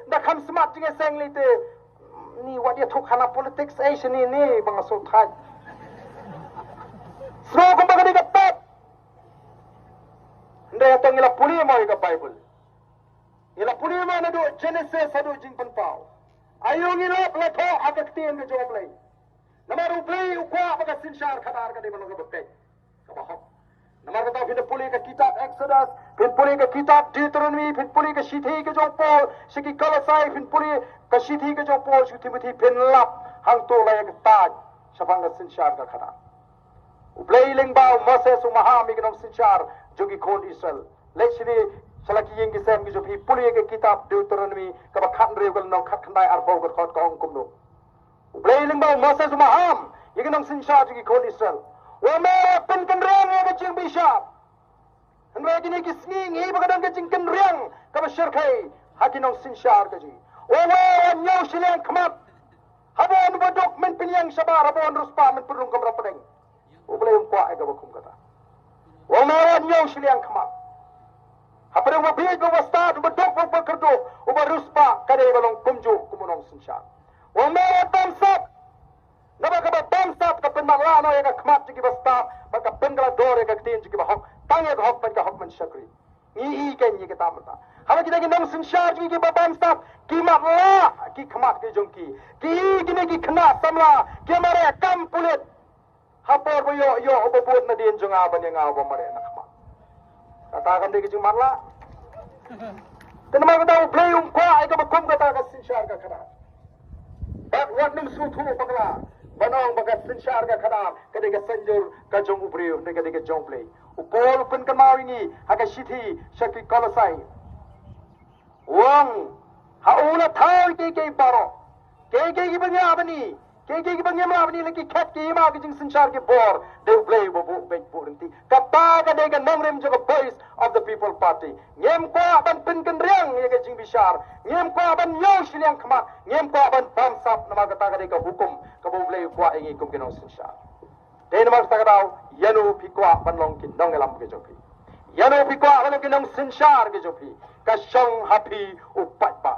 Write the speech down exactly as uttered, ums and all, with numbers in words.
da kham smat jingïaseng lei te. Ni wat ïathuh khana politics ei shini ni ba nga sngewthuh. Sngewbha kumba ka dei ka pop. Hynrei hato ngi la pule mo ïa ka Bible? Ngi la pule mo naduh Genesis haduh Jingpynpaw? Aïu ngi la pynlong ha ka ktien ka jong U Blei? Namar U Blei u kwah ba ka synshar khadar ka dei ban long kaba beit, kaba hok. Namar kata phin pule ka kitab Exodus, phin pule ka kitab Deuteronomy, phin pule ka shithi ka jong Paul sha ki Kolosai, phin pule ka shithi ka jong Paul sha u Timothy, phin lap hangto la ïa ka taid shaphang ka synshar ka khadar. U Blei lyngba u Moses u maham ïa ki nongsynshar jong ki khun Israel. Leit shane sha la ki ïing ki sem ki jong phi, pule ïa ka kitab Deuteronomy kaba khathynriew ka lynnong khatkhyndai arphew ka dkhot ka ong kumno. U Blei lyngba u Moses u maham ïa ki nongsynshar jong ki khun Israel. U ong, me pynkynriang ïa ka jingbishar. Hynrei kine ki sngi ngi i ba ka don ka jingkynriang kaba shyrkhei ha ki nongsynshar ka jong ngi. U ong, wat ñiew shiliang khmat. Haba u baduk men pynïeng shabar, haba u riewspah men pynrung kamra pdeng. U Blei um kwah ïa kaba kum kata. U ong, me wat ñiew shiliang khmat. Hapdeng uba bieit bad uba stad, uba duk bad uba kyrduh, uba riewspah, ka dei ba long kumjuh kum u nongsynshar. U ong, me wat bamsap. Naba kaba bamsap ka pynmatlah noh ïa ka khmat jong kiba stad bad ka pynkylla dor ïa ka ktien jong kiba hok, tang ïa ka hok bad ka hok ban shakri. Ngi i kein ïa kata mynta. Haba kita ki nongsynshar jong ngi kiba bamsap ki matlah ki khmat ki jong ki, ki i kine ki khynnah samla ki mareh kam pulit. Ha por ba ïoh ïoh uba bud nadien jong nga ban ïa nga uba mareh na khmat. Kata kam dei ka jingmatlah. Te namar kata U Blei um kwah ïa kaba kum kata ka synshar ka khadar. Bad wat nym sngewthuh bakla ban ong ba ka synshar ka khadar ka dei ka saiñdur ka jong u briew, hynrei ka dei ka jong U Blei. U Paul u pynkynmaw ïa ngi ha ka shithi sha ki Kolosai. U ong, ha u la thaw ïa kiei kiei baroh. Kiei kiei kiba ngi lah ban i, kiei kiei kiba ngim lah ban i, la ki khet ki hima ki jingsynshar ki bor, dei U Blei uba buh beit buh ryntih. Kata ka dei ka nongrim jong ka Voice of the People Party. Ngim kwah ban pynkynriang ïa ka jingbishar. Ngim kwah ban ñiew shiliang khmat. Ngim kwah ban bamsap, namar kata ka dei ka hukum kaba U Blei u kwah ïa ngi kum ki nongsynshar. Te namar kata ka daw, ïano phi kwah ban long ki nongïalam ki jong phi? Ïano phi kwah ban long ki nongsynshar ki jong phi? Ka shong ha phi u paidbah.